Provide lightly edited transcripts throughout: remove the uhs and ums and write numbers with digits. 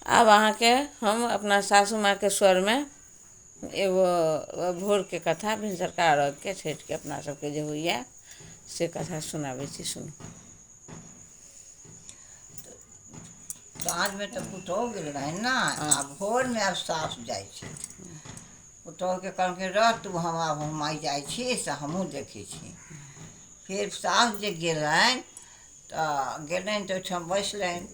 आब अहाँके हम अपना सासू माँके स्वरमे एगो भोरके कथा भिनसरका अर्घ्यके छठिके अपनासभके जे होइए से कथा सुनाबै छी सुनू। साँझमे तऽ पुतहु गेल रहनि ने, आ भोरमे आब सासु जाइ छै। पुतहुके कहलखिन रह तू, हम आब हम आइ जाइ छी से हमहूँ देखै छी। फेर सासु जे गेलनि तऽ गेलनि तऽ ओहिठाम बैसलनि,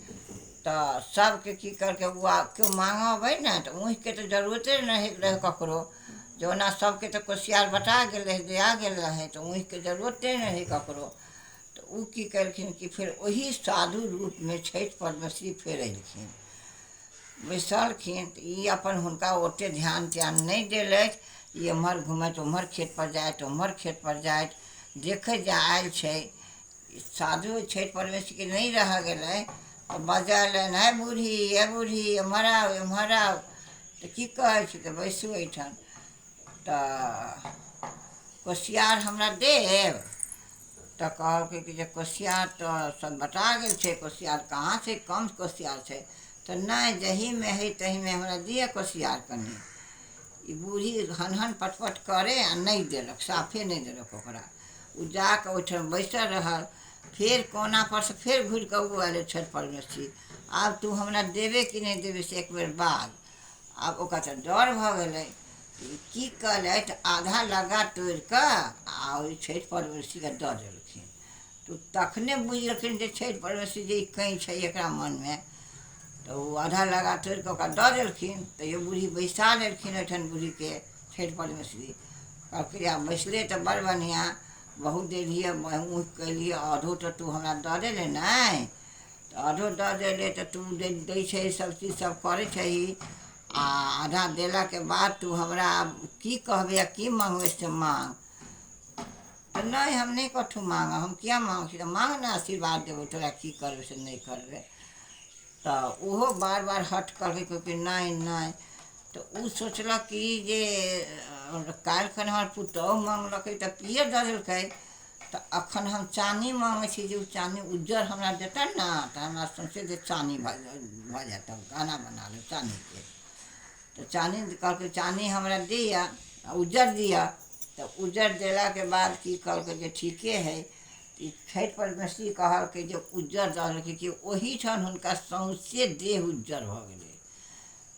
तऽ सभके की कहलकै ओ आब केओ माँगऽ अबै ने तऽ ऊखिके तऽ जरूरते नहि रहै ककरो, जे ओना सभके तऽ कोशियार बँटा गेल रहै, दिया गेल रहै, तऽ ऊखिके जरूरते नहि रहै ककरो। तऽ ओ की केलखिन कि फेर ओही साधु रूपमे छठि परमेश्वरी फेर अयलखिन, बैसलखिन। तऽ ई अपन हुनका ओतेक ध्यान त्यान नहि देलथि। ई एम्हर घुमैत ओम्हर खेतपर जाइत ओम्हर खेतपर जाइत देखैत जे आयल छै साधु छठि परमेश्वरीके नहि रहऽ गेलै। तऽ बजलनि, हे बूढ़ी, हे बूढ़ी, एम्हर आउ, एम्हर आउ। तऽ की कहै छी? तऽ बैसू एहिठाम। तऽ कोशियार हमरा देब? तऽ कहलकै कि जे कोशियार तऽ सब बँटा गेल छै, कोशियार कहाँ छै, कम कोशियार छै। तऽ नहि, जाहिमे हइ ताहिमे हमरा दिअ कोशियार कनि। ई बूढ़ी हन हन पटपट करे आ नहि देलक, साफे नहि देलक ओकरा। ओ जा कऽ ओहिठाम बैसल रहल। फेर कोनापर सँ फेर घुरि कऽ ओ आयलै छठि परमेश्वरी, आब तू हमरा देबे कि नहि देबे से एक बेर बाज। आब ओकरा तऽ डर भऽ गेलै। ई की कयलथि, आधा लग्गा तोड़ि कऽ आ ओहि छठि परमेश्वरीके दऽ देलखिन। तऽ तखने बुझलखिन जे छठि परमेश्वरी जे ई कैँ छै एकरा मनमे। तऽ ओ आधा लग्गा तोड़ि कऽ ओकरा दऽ देलखिन। तैयो बूढ़ी बैसा देलखिन ओहिठाम बूढ़ीके छठि परमेश्वरी। कहलखिन आब बैसले तऽ बड़ बढ़िआँ, बहुत देलियै, ऊख केलियै, आधो तऽ तू हमरा दऽ देले नहि, तऽ आधो दऽ देले तऽ तू दै छै सभचीज सभ करै छही, आ आधा देलाके बाद तू हमरा आब की कहबै आ की माँगबै से माँग। तऽ नहि, हम नहि कथहु माँगब, हम किएक माँगै छी? तऽ माँग ने, आशीर्वाद देबौ तोरा, की करबै से नहि करबै। तऽ ओहो बार बार हठ कहलकै, कहलकै नहि नहि। तऽ ओ सोचलक कि जे काल्हिखन हमर पुतहु मङ्गलकै तऽ पिअर दऽ देलकै, तऽ एखन हम चानी माँगै छी जे ओ चानी उज्जर हमरा देतनि ने तऽ हमरा सौँसे देह चानी भऽ जायत, हम गहना बना लेब चानीके। तऽ चानी कहलकै चानी हमरा दिअ, उज्जर दिअ। तऽ उज्जर देलाके बाद की कहलकै जे ठीके हइ। ई छठि परमेश्वरी कहलकै जे उज्जर दऽ देलकै कि ओहीठाम हुनका सौँसे देह उज्जर भऽ गेलै,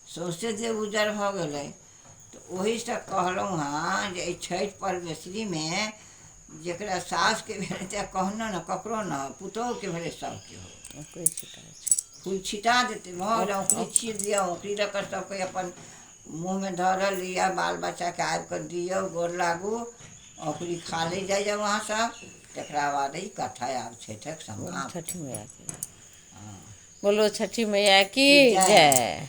सौँसे देह उज्जर भऽ गेलै। तऽ ओहीसँ कहलहुँ हँ जे एहि छठि परमेश्वरीमे जकरा सासुके भेलै तऽ कहनो ने ककरो ने पुतोहुके भेलै सभके हो। फूल छिटा देतै, भऽ गेलै। औँकुरी छीट दिअ, औँकुरी लऽ कऽ सभके अपन मुँहमे धऽ लिअ, बाल बच्चाके आबि कऽ दियौ, गोर लागू, औँकुरी खा लै जाइ जाउ अहाँसभ। तकरा बाद ई कथा आब छठिक समाप्त। छठि मैया की, बोलो छठि मैया की जय।